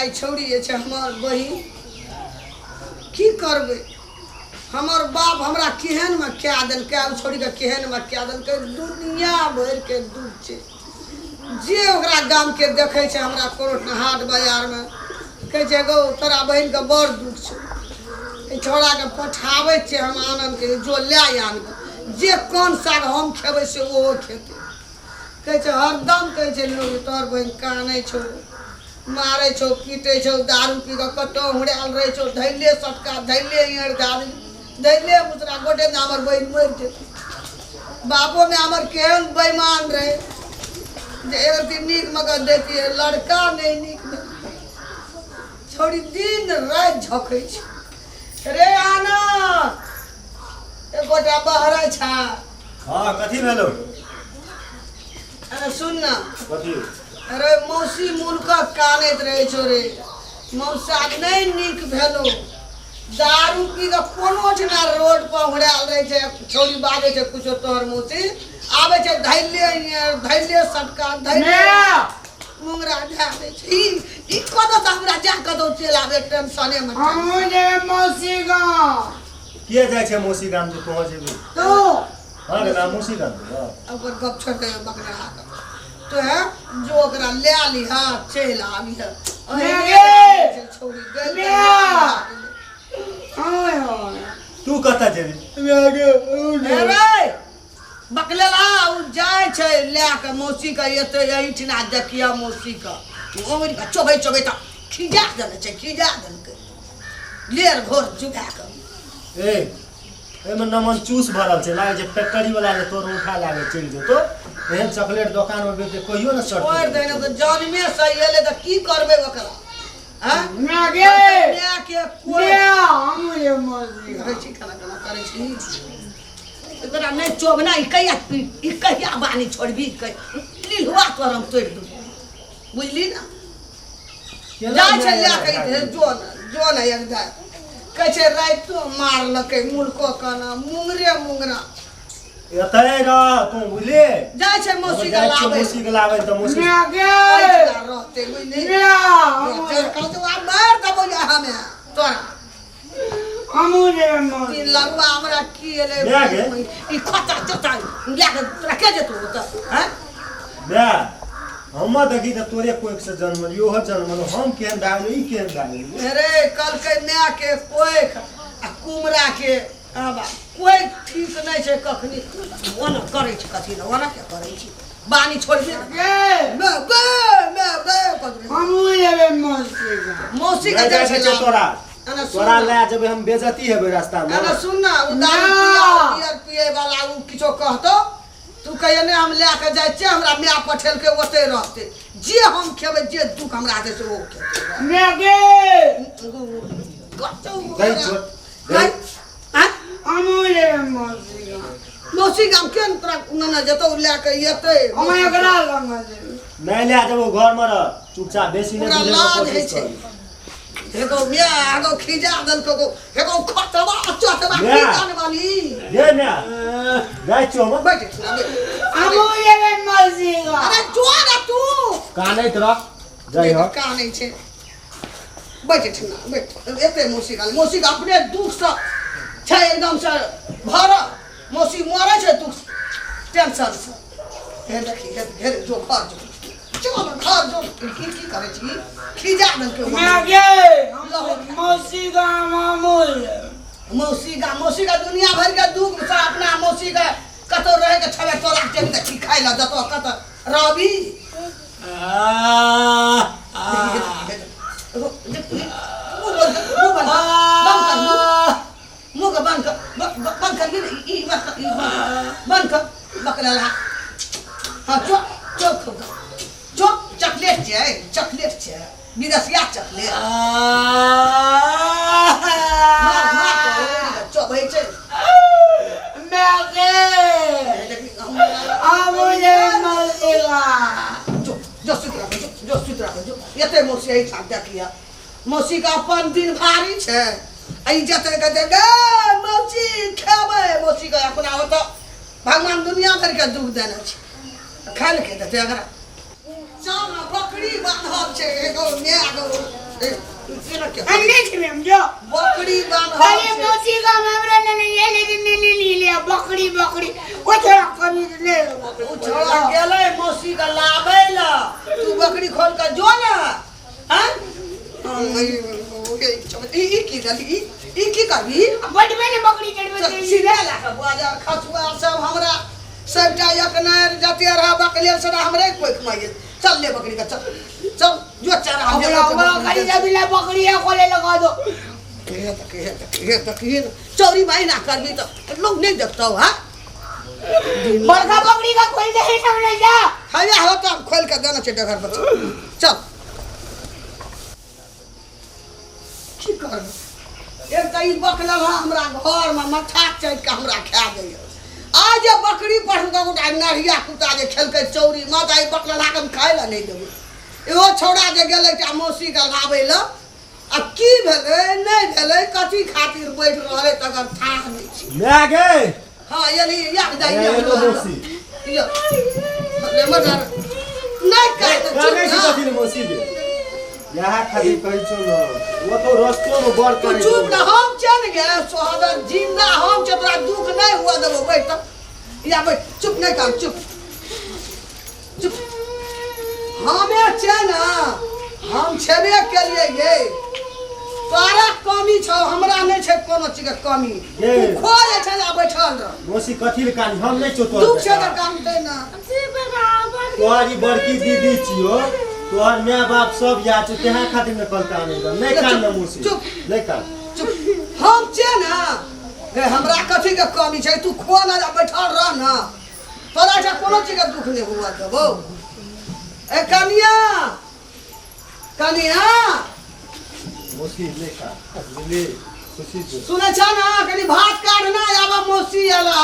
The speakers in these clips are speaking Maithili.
ई छौड़ी जे छै हमर बहिन की करबै हमर बाप हमरा केहनमे कए देलकै ओ छौड़ीके केहनमे कए देलकै दुनिया भरिके दुख छै जे ओकरा गामके देखै छै हमरा कोनो हाट बाजारमे कहै छै गौ तोरा बहिनके बड़ दुख छौ एहि छौड़ाके पठाबै छियै हम आनन्दके जो लए आन जे कोन साग हम खेबै से ओहो खेतै कहै छै हरदम कहै छै लोक तोहर बहिन कानै छौ मारै छौ पीटै छौ दारू पी कऽ कतौ हुड़ायल रहै छौ धैले सटका धैले इहर दारू धैले मुसरा गोटे ने हमर बहिन मरि जेतै बापोमे हमर केहन बेईमान रहै जे एक दिन नीक मगर दैतियै लड़का नहि नीक छौड़ी दिन राति झखै छै रे आनन्द एक गोटा बहरै छै हाँ कथी भेलो अरे सुन ना कथी अरे मौसी मुलकक कानैत रहै छौ रे मौसा नहि नीक भेलो दारू पी कऽ कोनो ठिना रोड पर उड़ायल रहै छै छौड़ी बाजै छै कुछो तोहर मौसी आबै छै धैले धैले सटका धैले मुंगरा धए दै छै ई ई कतऽ से हमरा जा कतौ चलि आबै टेंशने मे हमहूँ जेबै मौसी गाँव किया जाइ छै मौसी गाम जे तोहर जेबी तू हाँ रे ना मौसी गाम जेबो ओकर गप छोड़ दे बकरा तो है जो ओकरा ले लिहा चलि आबिह गे! छोड़ी गेल हमहूँ तू कतऽ जेबी रे बकलेला ओ जाइ छै लए कऽ मौसीके एतै एहिठिना देखियऽ मौसीके ओ ओङ्गुरीके चोभै चोभै तऽ खिजा देने छै खिजा देलकै लेर घोर चुगा कऽ ए एहिमे नमन चूस भरल छै लागै छै फैक्ट्री वाला जे तोर उठा लए कऽ चलि जेतौ एहन चॉकलेट दोकान मे बेचते कहियो ने छोड़ि सट दे ने तऽ जन्मे से एलै तऽ की करबै ओकरा आँय? माय गे मायके कोइ माय हमहूँ जेबै मौसी करै छी केना केना करै छी एकरा नहि चोभना ई कहिया ई कहिया बानी छोड़बी लीलुआ तोर हम तोड़ि देबो बुझली ने जाइ छै लए कऽ ई जो ने जो ने एक दाय कहै छै रातिो मारलकै मुलको कना मुंगरे मुंगरा एतै रह तू बुझली जाइ छै मौसी के जाइ छियौ लाबै मौसी के लाबै तऽ मौसी माय गे रहते बुझली माय हमहूँ कहलकै आब मारि देबौ जे हमे तोरा हमहूँ जेबै मौसी ई लड़ुआ हमरा की एलै माय गे। ई खता चता लए कऽ तोरा के जेतौ ओतऽ हँ माय हमर देखी तऽ तोरे कोख से जन्मल इहो जन्मल हम केहन भए गेलियै ई केहन भए गेलियै अरे कहलकै मायके कोख आ कुमराके आबा कोइ ठीक नहि छै कखनी ओना करै छै कथी ने ओना के करै छै बानी छोड़बे ने गे मे गे मे गे कथी हमहूँ जेबै मौसी गाम मौसी के नहि जाइ जाइ छै छै तोरा एना सुन तोरा ना। लए जेबै हम बेजती हेबै रास्तामे एना सुन ना ओ दारू ना। पिया बियर पिए वाला ओ किछो कहतो तू कहिए नहि हम लए कऽ जाइ छियै हमरा माय पठेलकै ओतै रहतै जे हम खेबै जे दुख हमरा हेतै से ओ खेतै माय गे कतौ गई छोड़ गई आँय? हमहूँ जेबै मौसी गाम मौसी गाम के ने तोरा नेने जेतौ लए कऽ एतै हम एकरा लग जेबै नहि लए जेबौ घरमे रह चुपचाप बेसी नहि ओकरा बुझैके लाज कोशिश होइ छै। कर हेगो माय हेगो खिजा देलको गो हेगो खतवा चतवा की माय। जानवाली गे माय जाइ छियौ हम बैठ ना बैठ हमहूँ जेबै मौसी गाम अरे जो ना तू कानैत रह जाइ ह कानै छै बैठ ठिना बैठ एते मौसी गाल मौसी के अपने दुख से छै एकदम से भरल मौसी मरै छै दुख टेंशन से हे देखी हे हे जो घर जो चल घर जो की की करै छी खिजा देलकै माय गे मौसी गाम हमहूँ जेबै मौसी का मौसी का दुनिया भर के दुख से अपना मौसी के कतौ रहे के छबे तोरा टाइम के छी खाइ ला जतो कत रवि मुँह के बंद कर बंद कर ई बंद कर ई बंद कर बकला हाँ चो चो चो चॉकलेट छै चॉकलेट छै विदेशिया चॉकलेट मार मार चोबै छै माय गे हमहूँ जेबै मौसी गाम जो जो सुति रह जो जो सुति रह जो एते मौसी एहिठाम देखिए मौसी के अपन दिन भारी छै आ ई जते कहते गे मौसी खेबै मौसी के अपना ओतऽ भगवान दुनिया भरि के दुख देने छै खाय लए के देतै एकरा चल ने बकरी बान्हल छै एगो माय गो ए, एना किया? नहीं खेबे हम जो बकरी बान्हल अरे छै। मौसी का हमरा ने नहीं ये लेकिन नहीं नहीं नहीं लिया बकरी बकरी वो थोड़ा कमी ले ओ छौड़ा गेलै मौसी के लाबै लए तू बकरी खोल के जो ने हैं ई ई की देलही ई ई की करबी बटवे ने बकरी चढ़बे चल, सीधे लए कऽ बाजार खसुआ सब हमरा सबटा एकनार जते रह बकलेल सदा हमरे कोख में गेल चल ले बकरी के चल चल जो चारा हम हमरा हमरा खाली जबिला बकरी है खोले लगा दो के त के त के त के चौरी भाई ना करबी त लोग नहीं देखतौ हां बड़का बकरी का खोल दे सामने जा हया हो त हम खोल के देना छै डगर पर चल की करब एक तऽ ई बकलल है हमरा घरमे माथा चाटि कऽ हमरा खा जाइए आ जे बकरी पर गोटा नढ़िया कुत्ता जे खेलकै चौरी माता ई बकलला के हम खाय लए नहि देबै इहो छौड़ा जे गेलै एकटा मौसीके लाबै लए आ की भेलै नहि भेलै कथी खातिर बैठ रहलै तकर थाह नहि छै माय गे हाँ यली या जाइए एलो मौसी यो ले मर नहि काट कानै छी कथी ले मौसी गे इएह खातिर कहै छौ न ओ तो रस्तो मे बड़ तू करै चुप न हम चल गे सोहदर जिंदा हम छे तोरा दुख नहीं हुआ देबो बैठ त या बैठ चुप नहीं काम चुप चुप हमे छे ना हम छेबे के लिए ये तोरा कमी छौ हमरा नहीं छे कोनो चीज के कमी ये। तू खो जे छे आ बैठल रह मौसी कथी ले कानी हम नहीं छौ तोहर दुख छे बेटा। त काम दे ना तोहर ई बड़की दीदी छियो तोहर माय बाप सब या छौ तेहा खातिर न कल काने दे नहीं कान न मौसी चुप। नहीं कान चुप हम छे ना रे हमरा कथी के कमी छै तू खो ना आ बैठल रह ना तोरा एहिठाम कोनो चीज के दुख नहि हुआ देबौ ए कनिया कनिया मौसी नहीं कान बुझली खुशी छौ सुनै छ ना कनि भात काटना आब मौसी एला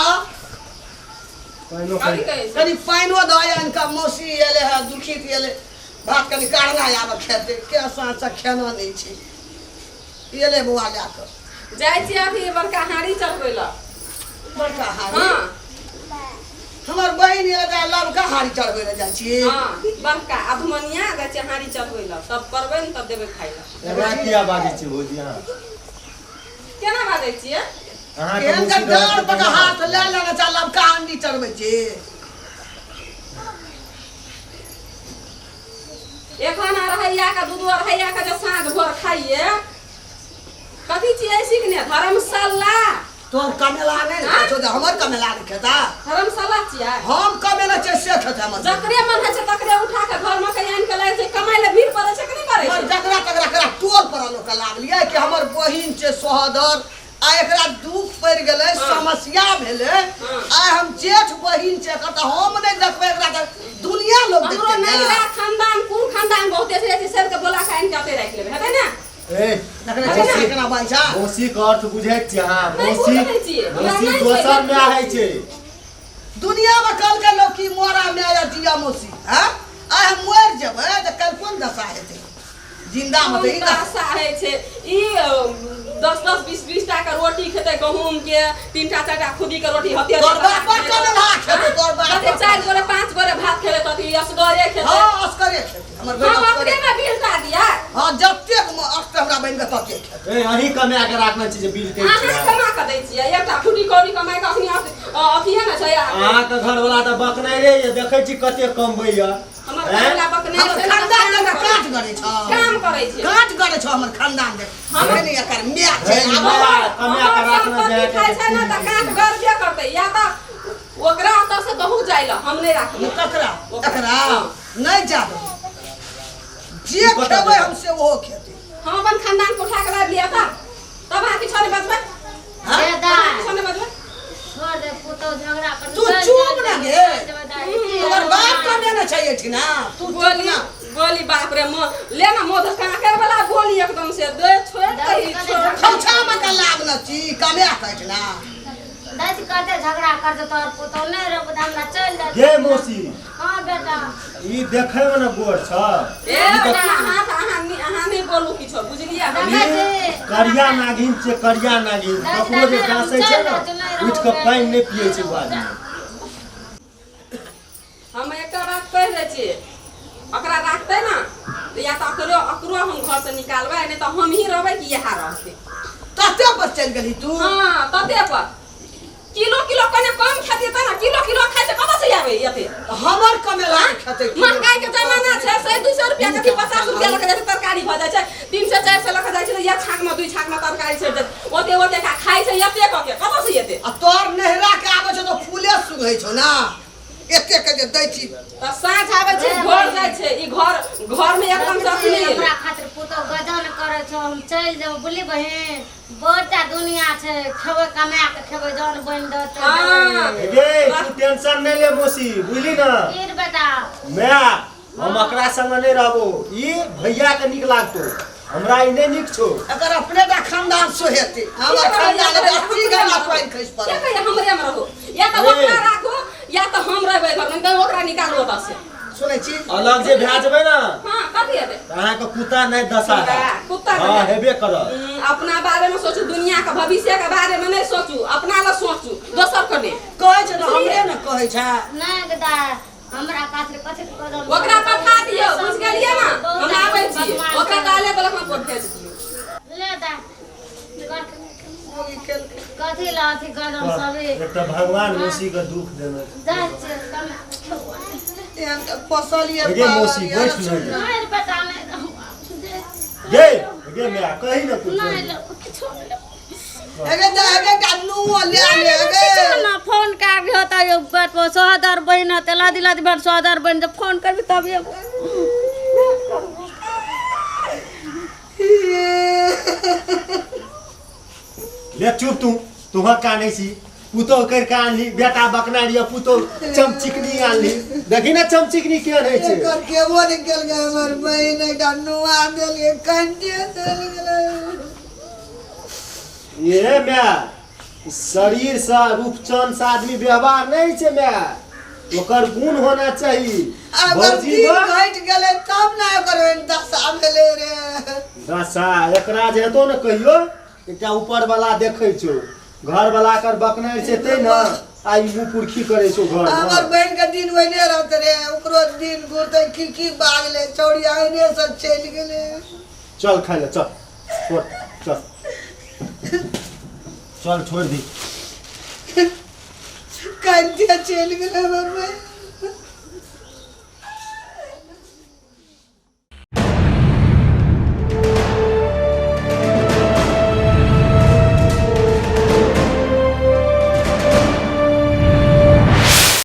पानिओ कथी कहै छै कनि पानिओ दऽ इनका मौसी एले है दुखित एले भात कनि काटना आब खेतै के साँझ से खेना नहि छै एले बौआ लए कऽ जाइ छियै अभी बड़का हाड़ी चढ़बै लए बड़का हारी हाँ हमर बहिन एले तऽ लबका हारी चढ़बै लए जाइ छी हाँ बड़का अधमनिया जाइ छियै हाड़ी चढ़बै लए तब करबै ने तब देबै खाइ लए एकरा किया बाजै छी भौजी अहाँ केना बाजै छियै अहाँके केहन मौसी के डाँड़ रहत पर के हाथ लए लेने छै लबका हांडी चढ़बै छी एखन अढ़ैया के दू दू अढ़ैया के जे साँझ भोर खाइए कथी छियै सीखने धर्मशाला तोहर कमेला नहि ने छौ तऽ हमर कमेला नहि खेता धर्मशाला छियै हम कमेला छै से खेता हमर जकरे मन होइ छै तकरे उठा के घर में के आनि के लाइ छै कमाइ लए भीड़ पड़ै छै कि नहि पड़ै हमर छै जकरा तकरा करा टोल पर लोक लागलियै कि हमर बहिन छै सोहदर आ एकरा दुख पड़ि गेलै समस्या भेलै आइ हम जेठ बहिन छै एकर तऽ हम नहि देखबै एकरा तऽ दुनिया लोक हमरो देखतै ने। नैहरा खानदान कुल खानदान बहुते छै जे सबके बोला के आनि के ओतै राखि लेबै हेतै ने ए देखने छियै से केना बाजै छै मौसी के अर्थ बुझै छियै अहाँ नहि मौसी बुझै छियै। हमरा मौसी नहि छै। दोसर माय होइ छै दुनिया में कल के लोग की मोरा में आया जिया मौसी हैं आइ हम मरि जेबै तऽ कल कोन दशा हेतै जिंदा में तऽ ई दशा आशा होइ छै ई 10 10 20 20 टा के रोटी खेतै गहूम के तीन टा चारि टा खुदी के रोटी हते तोर बाप कमे भात खेतै तोर बाप कते चारि गोरे पाँच गोरे भात खेले तती असगरे खेतै हाँ असगरे खेतै हमर बहिन हम असगरे अपने में बिल टा दिया हाँ जतेक अस्त हमरा बहिन के ततेक खेतै ए अहीं कमा के राखने छी जे बिल दै अहाँ छियै कमा के दै छियै एकटा फूटी कौड़ी कमाइ के अखनी अथी है ने छै अहाँके घरवला तऽ बकनाइ रे ये देखै छी कते कमबैया हमर घरवला बकने हमर छै खानदान जकाँ काज करै छौ काम करै छै काज करै छौ हमर खानदान जकाँ हमरे नहि एकर माय छै हे, आब माय, कमा के हमर राखने सम्पत्ति जाय खाइ छै ने तऽ काज गरबे करतै या तऽ ओकरा ओतऽ से बहुत जाइ लए हम नहि राखबै ककरा एकरा हँ। नहि जाबै जे खेबै हम से ओहो खेतै हम अपन खानदान के उठा के लाबि लिअ तऽ तब अहाँ किछो नहि बजबै हँ? तब अहाँ किछो नहि बजबै छोड़ दे पुतहु झगड़ा कर तू चुप ना गे तोहर बाप कमेने छै एहिठिना तू चुप गोली ना गोली बाप रे मो ले ना मोध कांकर वाला गोली एकदम से दे छोड़ दही छोड़ खौछा में का लाभ न छी कमे के एहिठिना दैत करते झगड़ा करते तोहर पुतहु नहि रहबो तऽ हमरा चलि जाय गे मौसी हँ बेटा ई देखै मे ने गोर छ ए बेटा अहाँ तऽ अहाँ नहि अहाँ नहि बोलू किछो बुझलियै हम देखै छी करिया नागिन छै करिया नागिन ककरो जे डाँसै छै ने उठि कऽ पानि नहि पियै छै ओ आदमी हम एकटा बात कहि दै छी ओकरा राखतै ने तऽ या तऽ अकरो अकरो हम घरसँ निकालबै, नहि तऽ हमही रहबै कि इएह रहतै। तते पर चलि गेली तू? हँ, तते पर किलो किलो कने कम खेतियै तऽ ने, किलो किलो खाइ छै, कतऽ से आबै एते? हमर कमेला के खेतै? महंगाई के जमाना छै। 100-200 रुपया के, 50 रुपया लऽ के जाइ छै, तरकारी भऽ जाइ छै। 300-400 लऽ के जाइ छै तऽ एक छाक में, दुई छाक में तरकारी छड़ि जाइ छै। ओते ओते खा खाइ छै एते कऽ के, कतऽ से एते? आ तोहर नहिरा के आबै छौ तऽ फूले सुंघै छौ ना, एते के जे दै छी। तऽ साँझ आबै छै, घर जाइ छै, ई घर घर में एकदम से अथी नहि एलै। हमरा खातिर पुतहु गजन करै छौ, हम चलि जेबौ। बुझली बहिन, बहुतटा दुनिया छै, खेबै कमा के खेबै, जौन बनि देतै। गे, तू टेंशन नहि ले मौसी, बुझली ना? की रे बेटा? माय, हम एकरा संग नहि रहबो। ई भैया के नीक लागतो, हमरा ई नहि नीक छौ। एकर अपने टा खानदान सोहेतै, हमर खानदान 80 घंटा पानि खसि के पड़ल। कहैया हमरे में रहू? या तऽ ओकरा राखू या तऽ हम रहबै घरमे, नहि तऽ ओकरा निकालू ओतऽ से। सुनै छी? अलग जे भए जेबै ने हँ, कथी हेतै? तऽ अहाँके कुत्ता नहि दशा हैत। कुत्ता? हँ, हेबे करत। अपना बारे में सोचू, दुनिया के भविष्य के बारे में नहीं सोचू। अपना ला सोचू, दोसर के नहीं। कहै छै ने, हमरे ने कहै छै। नहि दादा, हमरा खातिर कथी के गजन? ओकरा पठा दियौ, बुझ गेलियै ने? हम आबै छी, ओकरा ताले बलक में भेज दियौ। ले दा, कथी ला अथी गजन सबे? एकटा भगवान मौसी के दुख देने छै। जाइ छियै कमा के खेबै। एहन तऽ फसल ये। गे मौसी, बैठ ने। नहि रे बेटा, नहि। गे गे माय, कही ने कुछ। नहि लेबो, किछो नहि लेबो। एगे जा, एगे गा नुआ ले ले एगे। ना फोन कर होता यो बेटो, सोहदर बहिन होते, लादी लादी भर सोहदर बहिन, जब फोन करबी तब ये। ले चुप तू, तुहा कानै छी? पुतोह कर के आनली, बेटा बकना रिया, पुतोह चमचिकनी आनली। देखी ने चमचिकनी केहन होइ छै। एकर केबो नहि केलकै हमर बहिन, एकटा नुआ देलकै, कंटे चलि गेलै। ये माय, शरीर से रूपचन से आदमी व्यवहार नहीं छै माय, ओकर गुण होना चाही। अगर भौजी दिन बा, घटि गेलै तब ने ओकर ओहन दशा भेलै रे। दशा एकरा जे हेतौ ने कहियो, एकटा ऊपर वाला देखै छौ, घर वाला कर बकनाइ छै तै ने आइ मुँह पुरखी करै छौ घर। हमर बहिन के दिन ओहने रहतै रे, ओकरो दिन घुरतै। की की बाजलै चौड़ी, अहिने सब चलि गेलै। चल खाइ ले, चल, छोड़, चल चल, छोड़ दी। कंटे चलि गेलै हमर बहिन।